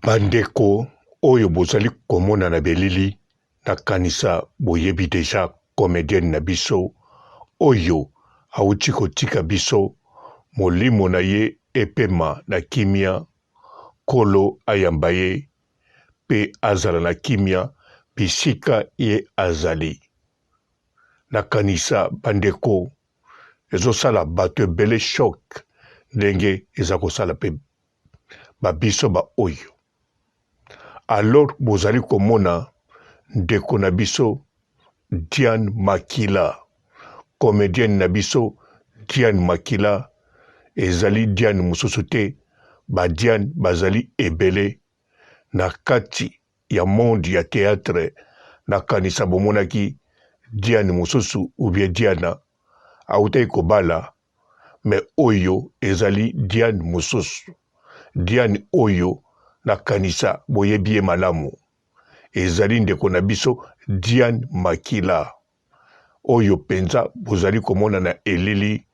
Bandeko oyo bozali komona na belili, nakanisa boyebi deja comedienne na biso oyo awuti kotika biso, molimo na ye epema na kimia, Nkolo ayamba ye pe azala na kimia bisika ye azali. Nakanisa bandeko ezosala bato ebele choc ndenge eza kosala pe ba biso ba oyo. Alors bozali komona ndeko na biso Diane Makila, comedienne na biso Diane Makila, ezali Diane mosusu te, ba Diane bazali ebele na kati ya monde ya theatre. Nakanisa bomonaki Diane mosusu ou bien Diana awutaki kobala mais oyo ezali Diane mosusu. Diane oyo nakanisa boyebi ye malamu. Ezali ndeko na biso Diane Makila oyo penza bozali komona na elili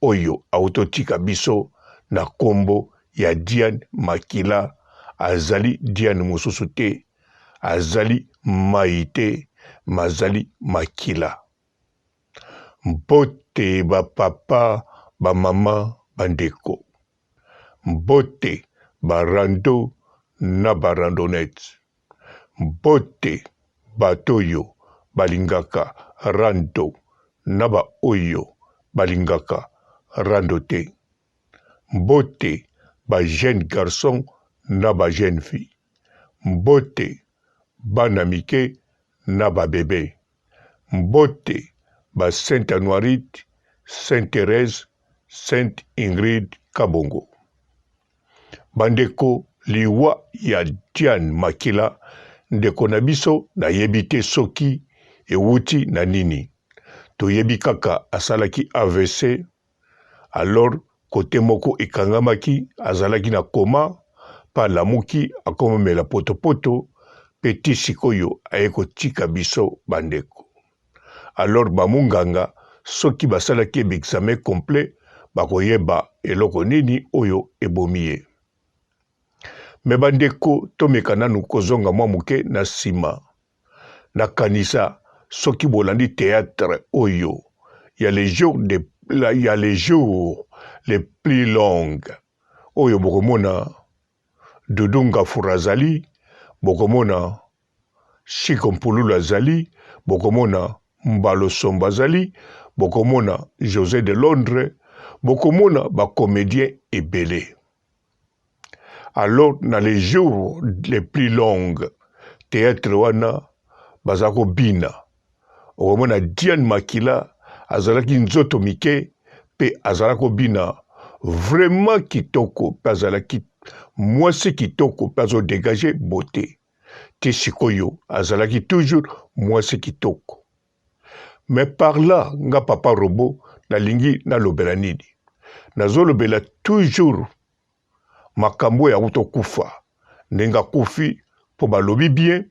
oyo awuti otika biso na kombo ya Diane Makila. Azali Diane mosusu te, azali mayi te, mazali makila. Mbote ba papa, ba mama, ba ndeko. Mbote ba rando na ba randonnettes. Mbote bato oyo balingaka rando na ba oyo balingaka rando te. Mbote ba jeunes garçons na ba jeunes filles. Mbote bana mike na ba bebes. Mbote ba Saint Anuarite, Saint Therèse, Saint Ingrid Kabongo. Bandeko liwa ya Diane Makila ndeko na biso nayebi te soki ewuti na nini. Toyebi kaka asalaki avc alors cote moko ekangamaki azalaki na coma pe alamuki akomomela potopoto pe ti sikoyo aye kotika biso bandeko. Alors ba munganga soki basalaki ye b'examen complet bakoyeba eloko nini oyo ebomi ye. Mais bandeko tomeka nanu kozonga mwa moke na sima. Nakanisa soki bolandi theatre oyo ya les jours de ya les jours les plus longues oyo bokomona Doudou Ngafura azali, bokomona Chico Mpululu azali, bokomona Mbalo Sombo azali, bokomona Jose de Londres, bokomona ba comediens ebele. Alors na les jours les plus longues theatre wana baza kobina okomona Diane Makila azalaki nzoto mike pe azala kobina vraiment kitoko pe azalaki mwasi kitoko pe azo degager beaute ti sikoyo azalaki toujours mwasi kitoko. Mais par là nga papa robot nalingi nalobela nini? Nazolobela toujours makambo oyo awuta okufa ndenge akufi mpo balobi bien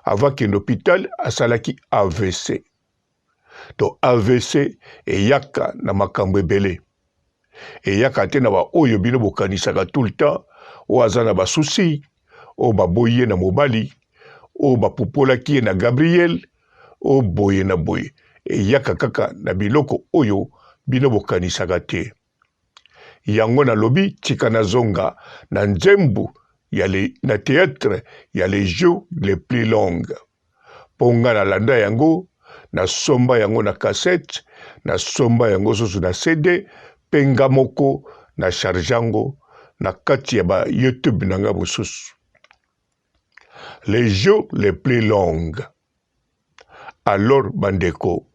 avant akende hopital asalaki avc. Donc avc eyaka na makambo ebele, eyaka te na baoyo bino bokanisaka tout le temps oyo aza na basusi, oyo baboyi ye na mobali, oyo bapupolaki ye na Gabriel, oyo boye na boye. Eyaka kaka na biloko oyo bino bokanisaka te. Yango nalobi tika nazonga na nzembo ya le, na theatre ya les jours les plus longues po nga nalanda yango, nasomba yango na cassette, nasomba yango susu na CD pe nga moko na charge yango na kati ya ba YouTube na nga mosusu. Les jours les plus longues. Alors bandeko,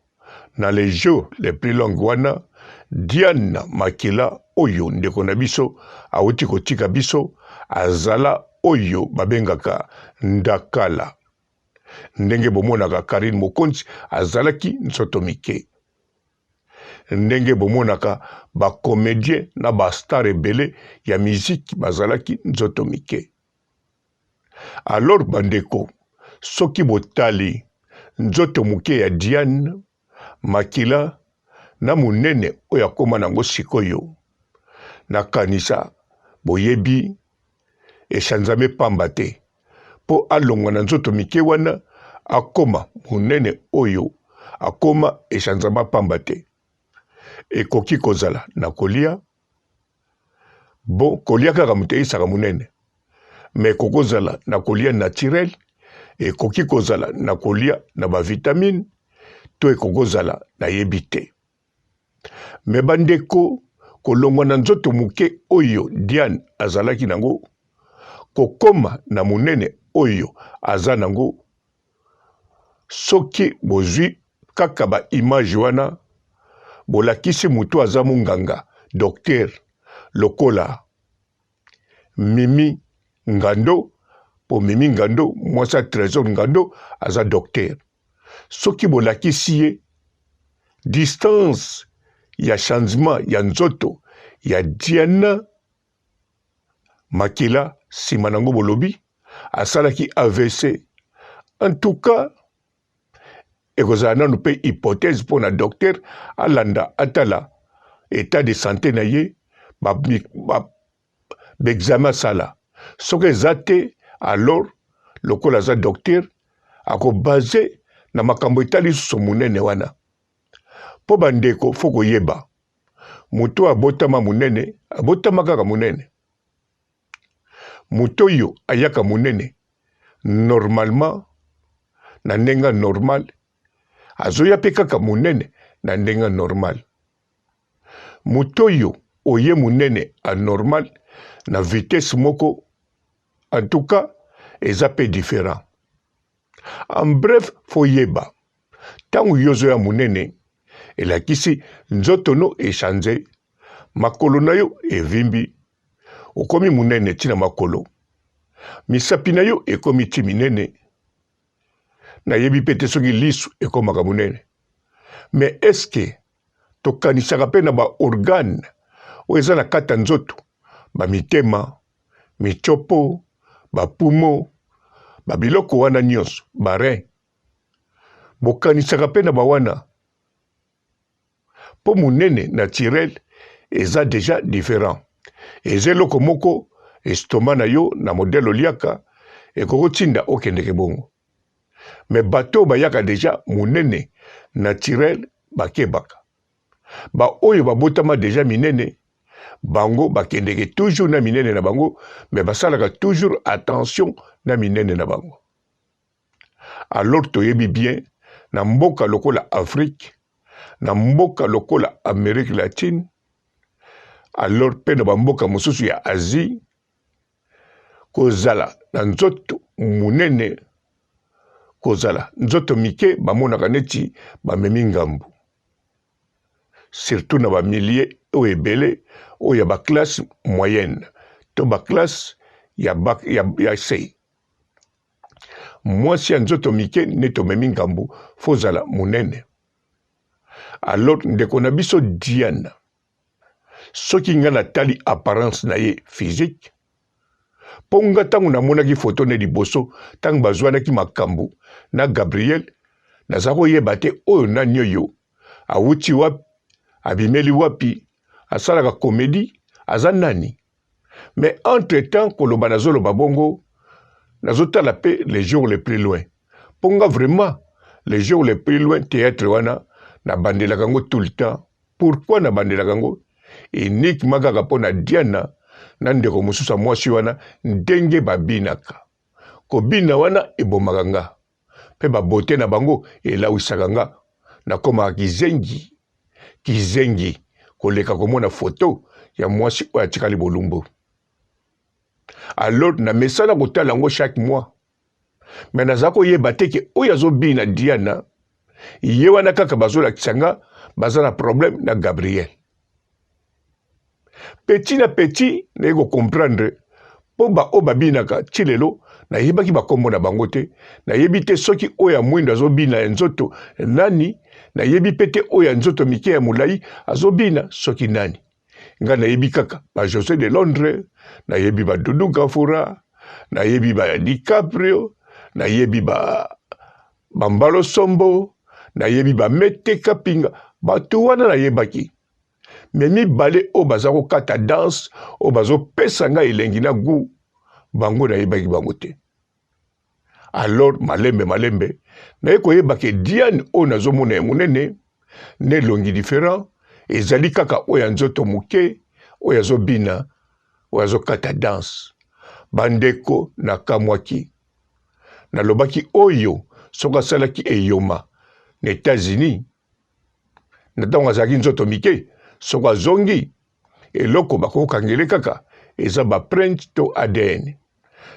na les jours les plus longues wana, Diane Makila oyo ndeko na biso awuti kotika biso azala oyo babengaka Ndakala. Ndenge bomonaka Carine Mokonzi azalaki nzoto mike. Ndenge bomonaka ba comediens na ba stars ebele ya musique bazalaki nzoto mike. Alors bandeko, soki botali nzoto moke ya Diane Makila na monene oyo akoma nango sikoyo, nakanisa boyebi. echanzame pamba te mpo alongwa na nzoto mike wana akoma monene oyo akoma echanzama pamba te. Ekoki kozala na kolia bon kolia kaka moto eyisaka monene me ekoki kozala na kolia naturel ekoki kozala na kolia na bavitamine to ekoki kozala nayebi te me bandeko kolongwa na nzoto moke oyo Diane azalaki nango kokoma na monene oyo aza nango Soki bozui kaka ba image wana bolakisi mutu aza munganga docteur lokola Mimi Ngando po Mimi Ngando mwasi ya Tresor Ngando aza docteur soki bolakisi ye distance ya changement ya nzoto ya Diana makila sima nango bolobi asalaki avc en tout cas ekozala nanu mpe hypothèse mpo na docteur alanda atala etat de santé na ye baexamen ba, ba asala soki eza te alors lokola aza docteur akobase na makambo etali lisusu monene wana mpo bandeko fo koyeba moto abotama monene abotama kaka monene Moto oyo ayaka monene normalement na ndenge normal azoya pe kaka monene na ndenge normal. Moto oyo oye monene anormal na vitesse moko en tout cas eza pe different. En bref faut yeba tango yo ozoya monene elakisi nzoto no echange makolo na yo evimbi okomi monene ti na makolo misapi na yo ekomi ti minene nayebi mpe te soki lisu ekomaka monene mais eske tokanisaka mpe na baorgane oyo eza na kati ya nzoto bamitema micopo bapumo babiloko wana nyonso barin bokanisaka mpe na bawana po munene naturel eza dejà different eza eloko moko estomac na yo na modèle oliaka ekoki kotinda okendeke bongo mais bato oyo bayaka dejà munene naturel bakebaka ba oyo babotama dejà minene bango bakendeke toujours na minene na bango mais basalaka toujours attention na minene na bango Alors toyebi bien na mboka lokola Afrique, na mboka lokola Amerique latine, alors mpe na bamboka mosusu ya Asie, kozala na nzoto monene, kozala nzoto mike bamonaka neti bamemi ngambo, surtout na ba milieu oyo ebele oyo ya ba classe moyenne to ba classe ya, ba, ya, ya se. Mwasi ya nzoto mike neti omemi ngambu fo ozala munene. Alors ndeko na biso Diana soki nga natali apparence na ye physique mpo nga ntango namonaki foto ne liboso ntango bazwanaki makambo na Gabriel naza koyeba te oyo nani oyo awuti wapi abimeli wapi asalaka komedi aza nani Mais entre temps koloba nazoloba bongo nazotala pe les jours les plus loin po nga vraiment les jours les plus loin théâtre wana nabandelaka yango tout le temps pourquoi nabandelaka yango uniquement kaka mpo na Diana na ndeko mosusu ya mwasi wana ndenge babinaka kobina wana ebomaka nga mpe ba beaute na bango elawisaka nga nakomaka kizengi kizengi koleka komona foto ya mwasi oyo atikali bolumbu alors namesana kotala yango chaque mois me naza koyeba te ke oyo azobina Diana ye wana kaka bazolakisa nga baza na problème na Gabriel Petit na petit naye ko comprendre po ba oyo babinaka ti lelo nayebaki ba kombo na bango te, nayebi te soki oyo ya mwindo azobina ya nzoto nani, nayebi pe te oyo ya nzoto mike ya molayi azobina soki nani. Nga nayebi kaka ba Jose de Londres, nayebi ba Doudou Gafura, nayebi ba DiCaprio, nayebi ba ba Mbalo Sombo, nayebi ba Mete Kapinga, bato wana nayebaki. Me mibale oyo baza kokata danse oyo bazopesa ngai elengi na gout. Bango nayebaki bango te. Alors malembe malembe naye koyeba ke Diane oyo nazomona ya monene na elongi different ezali kaka oyo ya nzoto moke, oyo azobina, oyo azokata danse. Bandeko, nakamwaki, nalobaki oyo soki asalaki eyoma na Etats-Unis na ntango azalaki nzoto mike, soki azongi eloko bakokangele kaka eza ba print to ADN.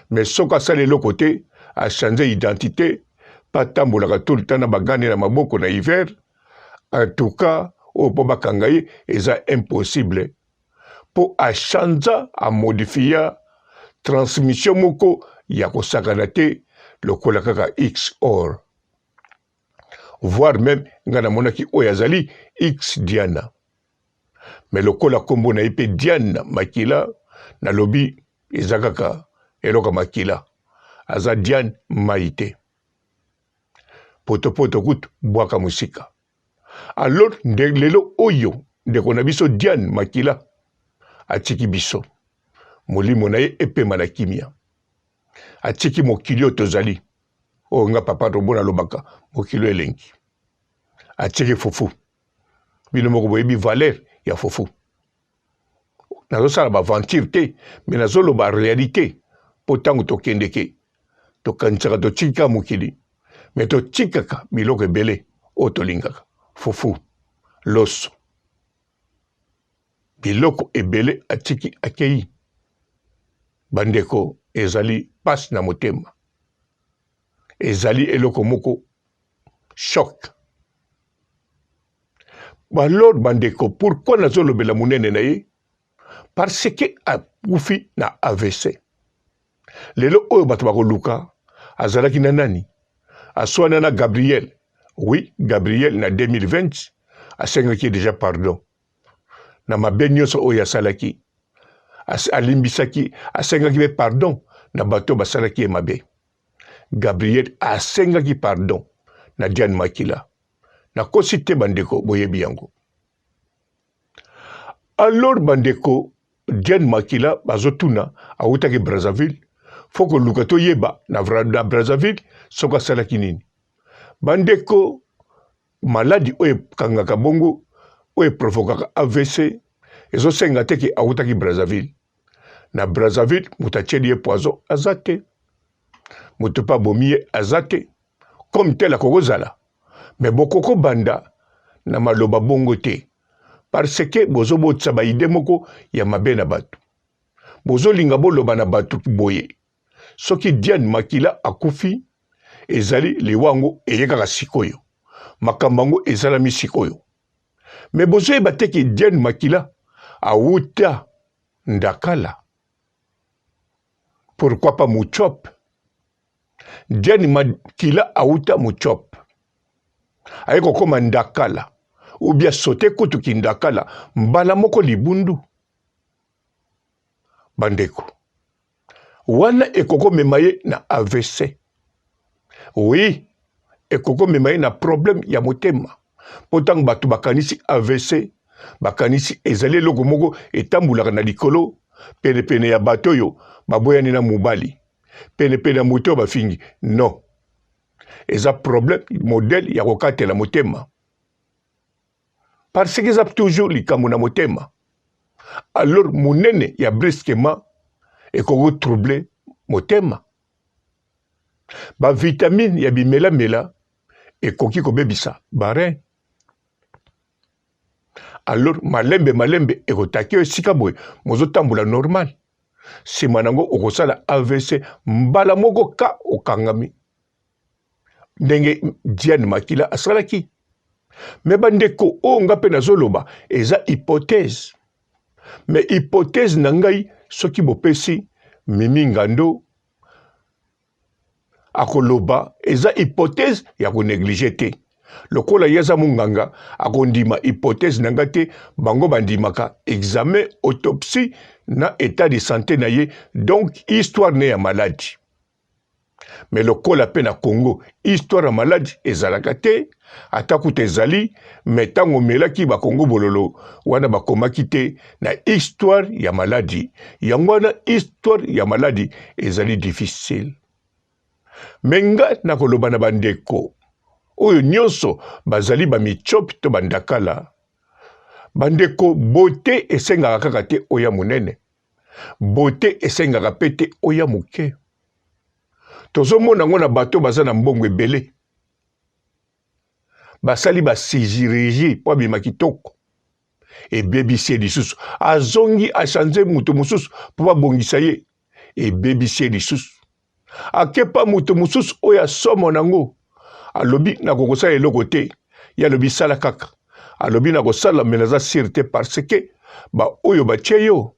Mais soki asali eloko te, achange identité, mpe atambolaka tout le temps na bagane na maboko na hiver, en tout cas oyo mpo bakanga ye eza impossible, mpo achanza, amodifia transmission moko ya kosakana te lokola kaka X or voire meme ngai namonaki oyo azali X Diana. Mais lokola kombo na ye mpe Diane Makila, nalobi eza kaka eloko ya makila, aza Diane mai te, potopoto kutu bwaka mosika. Alors nde lelo oyo ndeko na biso Diane Makila atiki biso, molimo na ye epema na kimia, atiki mokili oyo tozali, oyo nga papa Robo nalobaka mokili oyo elengi, atiki fufu. Bino moko boyebi valeur ya fufu. Nazosala ba aventure te, mais nazoloba realite, mpo ntango tokendeke tokanisaka totiki kaka mokili, mais totikaka biloko ebele oyo tolingaka, fufu, loso, biloko ebele atiki akei. Bandeko, ezali pasi na motema, ezali eloko moko choc. Alors bandeko, pourquoi nazolobela monene na ye? Parce que akufi na AVC. Lelo oyo bato bakoluka azalaki na nani? Aswana na Gabriel. Oui, Gabriel na 2020 asengaki ye deja pardon na mabe nyonso oyo asalaki. Alimbisaki, asengaki mpe pardon na bato basalaki ye mabe. Gabriel asengaki pardon na Diane Makila. Nakosi te bandeko, boyebi yango. Alors bandeko, Diane Makila bazotuna awutaki Brazzaville, faut koluka toyeba na Brazzaville soki asalaki nini. Bandeko, maladi oyo ekangaka bongo, oyo eprovokaka AVC, ezosenga te ke awutaki Brazzaville. Na Brazzaville moto atieli ye poison aza te, moto mpe abomi ye aza te, comme tel akokozala. Mais bokoko banda na maloba bongo te, parce que bozobotisa ba idee moko ya mabe na bato. Bozolinga boloba na bato boye, soki Diane Makila akufi ezali liwa yango eye kaka sikoyo, makambo yango ezalami sikoyo. Mais bozoyeba te ke Diane Makila awuta Ndakala, pourquoi pas Muchop? Diane Makila awuta Muchop, aye kokoma Ndakala, ou bien sote kutu kindakala mbala moko libundu. Bandeko, wana ekokomema ye na AVC. Oui, ekokomema ye na problème ya motema. Mpo ntango bato bakanisi AVC, bakanisi ezali eloko moko etambulaka na likolo penepene ya bato oyo baboyani na mobali, penepene ya moto oyo bafingi. Non, eza problème modèle ya kokatela motema, parce que eza toujours likambo na motema. Alors monene ya brusquement ekoki troubler motema. Ba vitamine ya bimelamela ekoki kobebisa ba rein. Alors malembe malembe ekotaki yo esika boye mozotambola normal, nsima nango okosala AVC mbala moko ka okangami, ndenge Diane Makila asalaki. Me bandeko, oyo nga mpe nazoloba eza hypothèse, me hypothèse na ngai, soki bopesi Mimi Ngando akoloba eza hypothèse ya koneglige te. Lokola ye aza monganga, akondima hypothèse na ngai te. Bango bandimaka examen, autopsie na état de santé na ye, donc histoire ne ya maladi. Me lokola pe na Congo histoire ya maladi ezalaka te, Ata kutu ezali, mais tango omelaki ba Congo bololo wana bakomaki te na histoire ya maladi. Yango wana histoire ya maladi ezali difficile. Mais nga nakoloba na bandeko oyo nyonso bazali ba michopi to bandakala, bandeko beaute esengaka kaka te oya monene, beaute esengaka pe te oya moke. Tozomona yango na bato baza na mbongo ebele, basali ba chirurgie mpo abima kitoko, ebebisi ye lisusu, azongi achange moto mosusu mpo babongisa ye, ebebisi ye lisusu, akepa moto mosusu oyo asomo nango, alobi nakokosala eloko te, ye alobi sala kaka, alobi nakosala me naza sire te parce que baoyo batie yo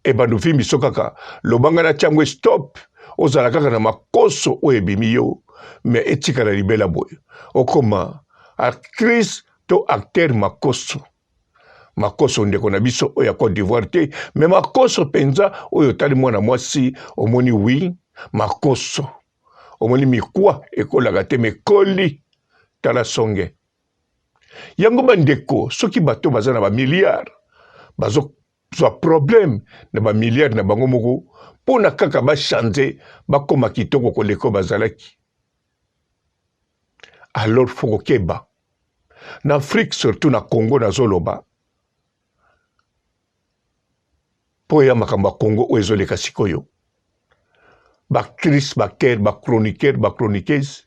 ebanda ovimbi so kaka loba ngai natya yango stop, ozala kaka na makoso oyo ebimi yo me etikala libela boye, okoma actrice to acteur makoso. Makoso ndeko na biso oyo ya Cote d'Ivoire te, me makoso mpenza oyo otali mwana mwasi omoni wi makoso, omoni mikwa ekolaka te mekoli, tala songe yango. Bandeko, soki bato baza na ba milliards bazozwa problème na ba milliards na bango moko mpo na kaka bachange bakoma kitoko koleka bazalaki, alors fo kokeba na Afrique, surtout na Congo. Nazoloba mpo ya makambo ya Congo oyo ezoleka sikoyo, baactrice, baacteur, bachroniqueur, bachroniqueuse,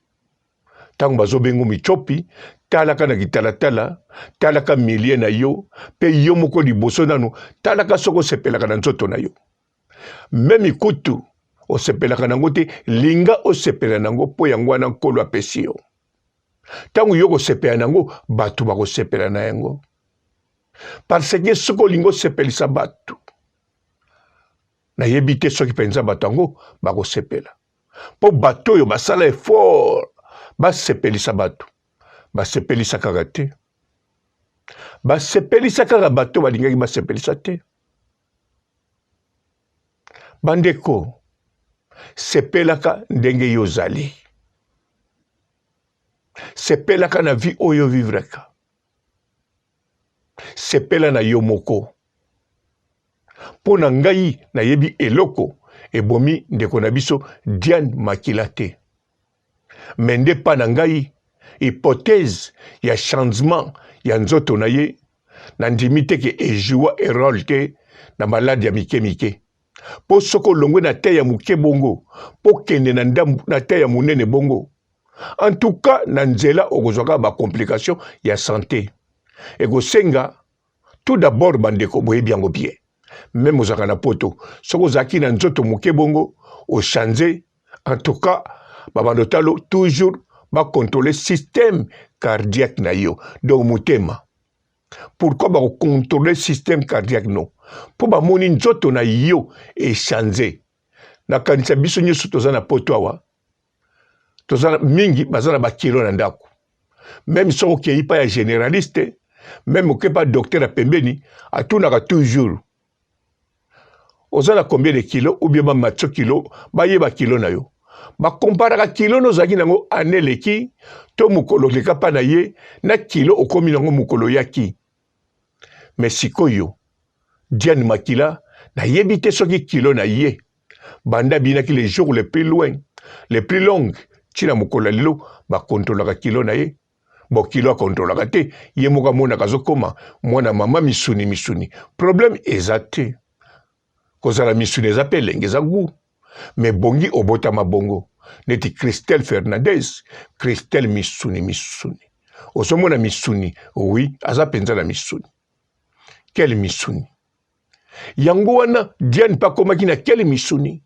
ntango bazobengo michopi, talaka na kitalatala, talaka milie na yo mpe yo moko liboso nanu, talaka soki osepelaka na nzoto na yo. Meme kutu osepelaka nango te, linga osepela nango, mpo yango wana Nkolo apesi yo. Ntango yo kosepela nango, bato bakosepela na yango, parce que soki olingi osepelisa bato, nayebi te soki mpenza bato yango bakosepela, mpo bato oyo basala effort basepelisa bato, basepelisa kaka te, basepelisa kaka bato balingaki basepelisa te. Bandeko, sepelaka ndenge yo ozali, sepelaka na vie oyo vivreka, sepela na yo moko. Mpo na ngai nayebi eloko ebomi ndeko na biso Diane Makila te, me nde mpa na ngai hypothèse ya changement ya nzoto na ye, nandimi te ke ejoua erole te na maladi ya mike mike. Mpo soki olongwe na te ya moke bongo mpo okende na ndambu na te ya monene bongo, en tout cas na nzela okozwa kaka ba complication ya sante. Ekosenga tout d'abord, bandeko boyebi yango bien, meme ozalaka na poto, soki ozalaki na nzoto moke bongo ochange, en tout cas babando talo toujours bacontrole système cardiaque na yo, donc motema. Pourquoi bakocontrole système cardiaque no? Mpo bamoni nzoto na yo echange. Nakanisa biso nyonso toza na poto awa, toza mingi baza na bakilo na ndako. Meme soki okei pa ya généraliste, meme okei pa docteur ya pembeni, atunaka toujours oza na combien de kilo, ou bien bamatio kilo, bayeba kilo na yo, bakomparaka kilo no ozalaki nango ane eleki to mokolo oleka mpa na ye na kilo okomi nango mokolo oyaki. Me sikoyo Diane Makila, nayebi te soki kilo na ye banda abinaki le jour le plus loin le plus long ntina mokolo ya lelo bakontrolaka kilo na ye. Bo kilo akontrolaka te, ye moko amonaka azokoma mwana mama misuni misuni. Problème eza te, kozala misuni eza mpe elenge, eza goût, me bongi obotama bongo neti Christelle Fernandez. Christelle misuni misuni, ozomona misuni, oui, aza mpenza na misuni. Quel misuni yango wana Diane mpe akomaki na quel misuni,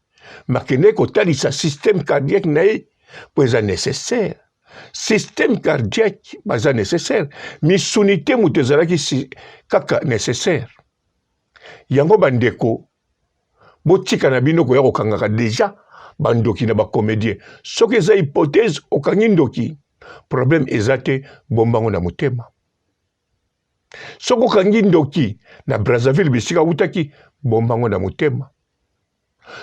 makendeki kotalisa système cardiaque na ye mpo eza nécessaire. Système cardiaque baza nécessaire, misuni te moto ezalaki si, kaka nécessaire. Yango bandeko, botika na bino koya kokangaka deja bandoki na bacomédien. Soki eza hypothèse okangi ndoki, problème eza te, bombango na motema. Soki okangi ndoki na Brazzaville bisika awutaki, bombango na motema.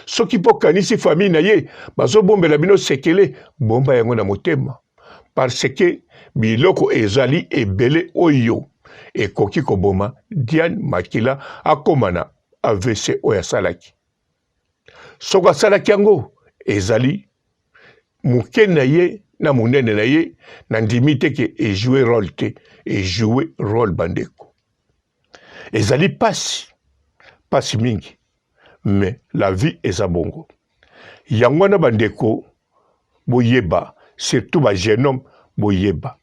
Soki mpo okanisi famille na ye bazobombela bino sekele, bomba yango na motema. Parce que biloko ezali ebele oyo ekoki koboma Diane Makila akoma na AVC oyo asalaki. Soki asalaki yango ezali moke na ye na monene na ye, nandimi te ke ejoue role te, ejoue role bandeko. Ezali pasi, pasi mingi, mais la vie eza bongo. Yango wana bandeko boyeba, surtout ba jeune homme boyeba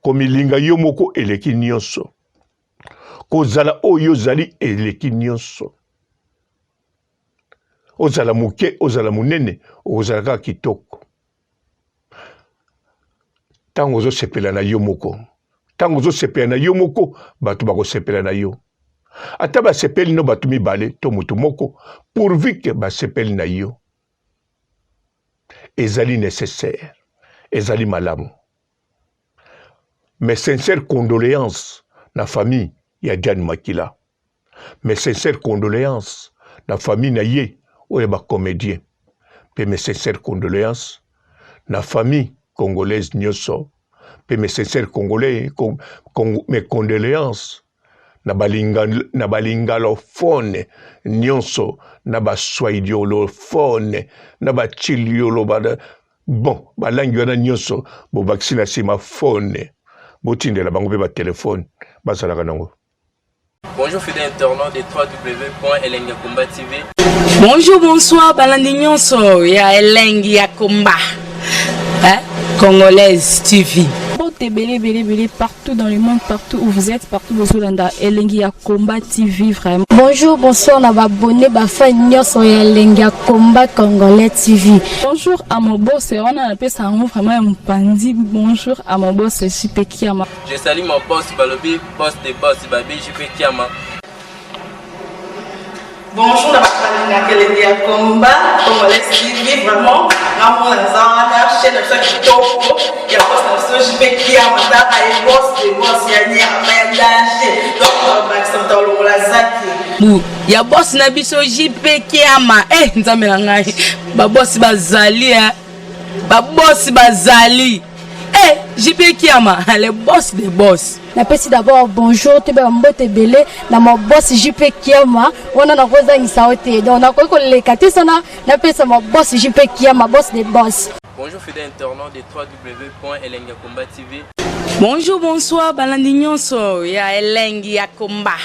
komilinga yo moko eleki nyonso, kozala oyo ozali eleki nyonso. Ozala moke, ozala monene, okozala kaka kitoko. Ntango ozosepela na yo moko, ntango ozosepela na yo moko, bato bakosepela na yo. Ata basepeli no bato mibale to moto moko, pourvu que basepeli na yo, ezali nécessaire, ezali malamu. Mes sincères condoléances na famille ya Diane Makila. Mes sincères condoléances na famille na ye oyo ba comédien. Pe mes sincères condoléances na famille congolaise nyoso. Pe mes sincères congolais, con, con, mes condoléances na balinga, na balingalophone nyonso, na baswahiliolophone, na bachiliolo, ba, bon balangi wana nyonso bobakisi na nsima phone, botindela bango mpe batelefone bazalaka nango. Bonjour fidèles internautes de www.elengiyakomba TV. Bonjour, bonsoir, balandi nyonso ya Elengi ya Komba. Hein? Congolaise TV. Mbote ebele ebele ebele partout dans le monde, partout où vous êtes, partout bozolanda Elengi ya Komba TV vraiment. Bonjour, bonsoir na ba abonné ba fan nyonso ya Elengi ya Komba Congolais TV. Bonjour à mon boss, wana napesa yango vraiment ya mopanzi. Bonjour à mon boss JP Kiama. Je salue mon boss balobi boss de boss babi JP Kiama. Bonjour na bato balingaka elengi ya combat congolais TV vraiment ngamona naza wana chaîne na biso ya kitoko ya boss na biso JP Kiama tala ye boss de boss ya nyama ya danger donc bakisa moto alongola zaki bu ya boss na biso JP Kiama eh nzambe na ngai ba boss bazali eh ba boss bazali eh JP Kiama le boss de boss. Napesi d'abord bonjour toyeba ba mbote ebele na ma boss JP Kiama wana nakozangisa yo te donc nakoki koleka te sana napesa ma boss JP Kiama boss de boss. Bonjour fidèles internautes de www.elengiyakomba TV. Bonjour, bonsoir, balandi nyonso ya Elengi ya Komba.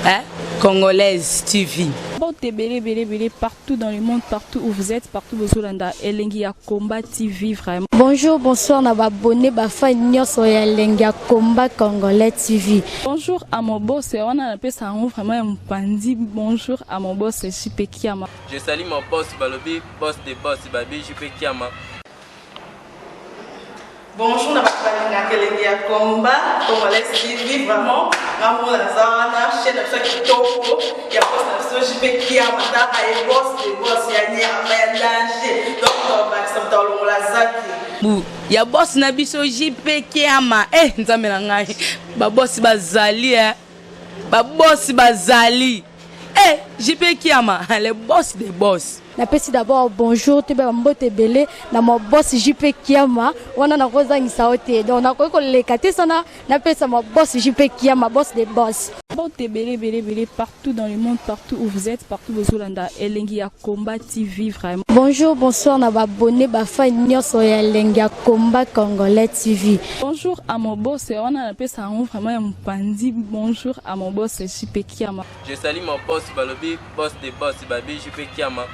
Hein? Congolaise TV. Mbote ebele ebele ebele partout dans le monde, partout où vous êtes, partout bozolanda Elengi ya Komba TV vraiment. Bonjour, bonsoir na ba abonné ba fan nyonso ya Elengi ya Komba Congolais TV. Bonjour à mon boss, wana napesa yango vraiment ya mopanzi. Bonjour à mon boss JP Kiama. Je salue mon boss balobi boss de boss babi JP Kiama. Bonjour na bato balingaka elengi ya combat congolais TV vraiment ngamona naza wana chaîne na biso ya kitoko ya boss na biso JP Kiama tala ye boss de boss ya nyama ya danger donc bakisa moto alongola zaki bu ya boss na biso JP Kiama eh nzambe na ngai ba boss bazali eh ba boss bazali eh JP Kiama le boss de boss. Napesi d'abord bonjour toyeba ba mbote ebele na ma boss JP Kiama wana nakozangisa yo te donc nakoki koleka te sana napesa ma boss JP Kiama boss de boss. Mbote ebele ebele ebele partout dans le monde, partout où vous êtes, partout bozolanda Elengi ya Komba TV vraiment. Bonjour, bonsoir na ba abonné ba fan nyonso ya Elengi ya Komba Congolais TV. Bonjour à mon boss, wana napesa yango vraiment ya mopanzi. Bonjour à mon boss JP Kiama. Je salue mon boss balobi boss de boss babi JP Kiama.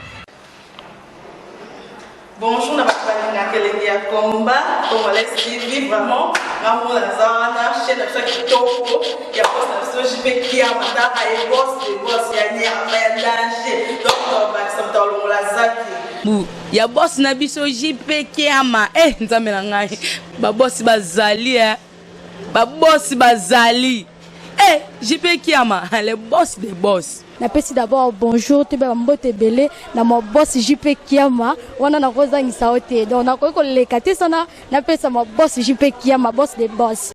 Bonjour na bato balingaka elengi ya combat congolais TV vraiment ngamona naza wana chaîne na biso ya kitoko ya boss na biso JP Kiama tala ye boss de boss ya nyama ya danger donc bakisa moto alongola zaki bu ya boss na biso JP Kiama eh nzambe na ngai ba boss bazali eh ba boss bazali eh JP Kiama le boss de boss. Napesi d'abord bonjour toyeba ba mbote ebele na ma boss JP Kiama wana nakozangisa yo te donc nakoki koleka te sana napesa ma boss JP Kiama boss de boss.